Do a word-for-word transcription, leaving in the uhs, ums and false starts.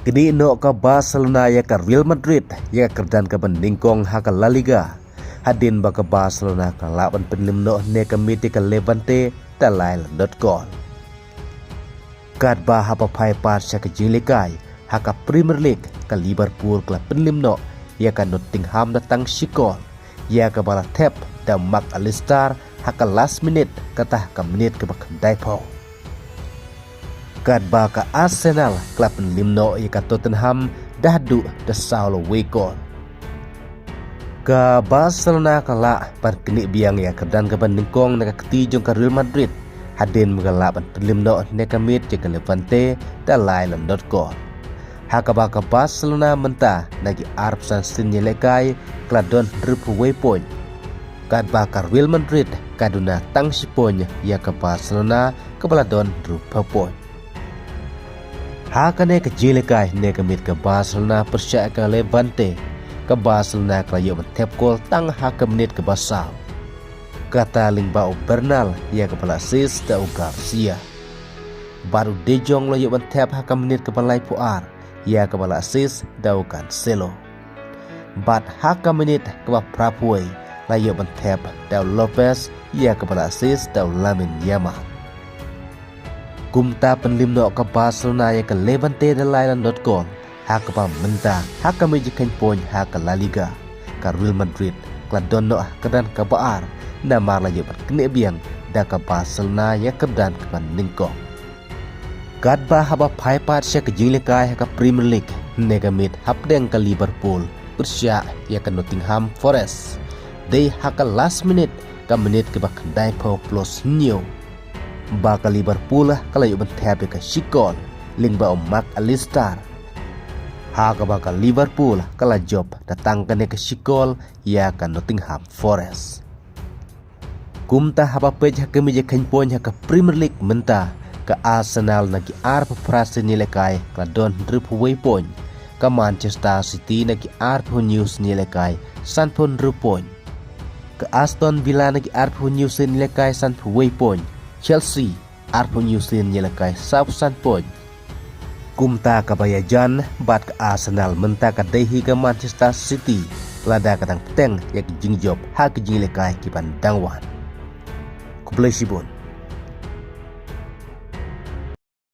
Knieh noh ka Barcelona ïa ka Real Madrid ïa ka kyrdan kaba nyngkong ha ka La Liga, hadien ba ka Barcelona ka lah ban pynliem noh ne ka miet ïa ka Levante da lai la dot kol. Katba haba phai pat sha ka jingïalehkai ha ka Premier League, ka Liverpool ka la pynliem noh ïa ka Nottingham da tang shi kol, ïa kaba la thep da Mac Allister ha ka last minute, kata ha ka minit kaba khyndaiphew. Katba ka Arsenal ka la pynliem noh ïa ka Tottenham da haduh da saw lawei kol. Ka Barcelona ka lah ban knieh biang ïa ka kyrdan kaba nyngkong na ka kti jong ka Real Madrid, hadien ba ka lah ban pynliem noh ne ka miet ïa ka Levante da lai la dot kol. Ha kaba ka Barcelona mynta na ki arphew san sien ïalehkai ka la don hynriewphew wei point. Katba ka Real Madrid ka duna tang shi point ïa ka Barcelona kaba la don hynriewphew point. Ha kane ka jingïalehkai ne ka miet ka Barcelona pyrshah ka Levante, ka Barcelona ka la ïoh ban thep kol tang ha ka minit kaba saw. Kata lyngba u Bernal ïa kaba la assist da u Garcia. Bad u De Jong la ïoh ban thep ha ka minit kaba laiphew ar ïa kaba la assist da u Cancelo. Bad ha ka minit kaba phraphew wei la ïoh ban thep da u Lopez ïa kaba la assist da u Lamine Yamal. Kumta pynliem noh ka Barcelona ïa ka Levante da lai la dot kol, ha kaba mynta ha ka miet jingkheiñ point ha ka La Liga, ka Real Madrid ka la don noh ha ka kyrdan kaba ar, namar la ïoh ban knieh biang da ka Barcelona ïa ka kyrdan kaba nyngkong. Katba haba phai pat sha ka jingïalehkai ha ka Premier League, ne ka miet hapdeng ka Liverpool pyrshah ïa ka Nottingham Forest, dei ha ka last minute, ka minit kaba khyndaiphew plus hynñiew, ba ka Liverpool ka la ïoh ban thep ïa ka shi kol lyngba u Mac Allister. Ha kaba ka Liverpool ka la jop da tang kane ka shi kol ïa ka Nottingham Forest. Kumta haba peit ha ka miet jingkheiñ point ha ka Premier League mynta, ka Arsenal na ki arphew phra sien ïalehkai ka la don hynriewphew wei point. Ka Manchester City na ki arphew hynñiew sien ïalehkai sanphew hynriew point. Ka Aston Villa na ki arphew hynñiew sien ïalehkai sanphew wei point. Chelsea arphew hynñiew sien ïalehkai sawphew san point. Kumta kaba ïajan bad ka Arsenal mynta ka dei hi ka Manchester City, lada ka dang bteng ïa ki jingjop ha ki jingïalehkai kiban dang wan. Khublei shibun.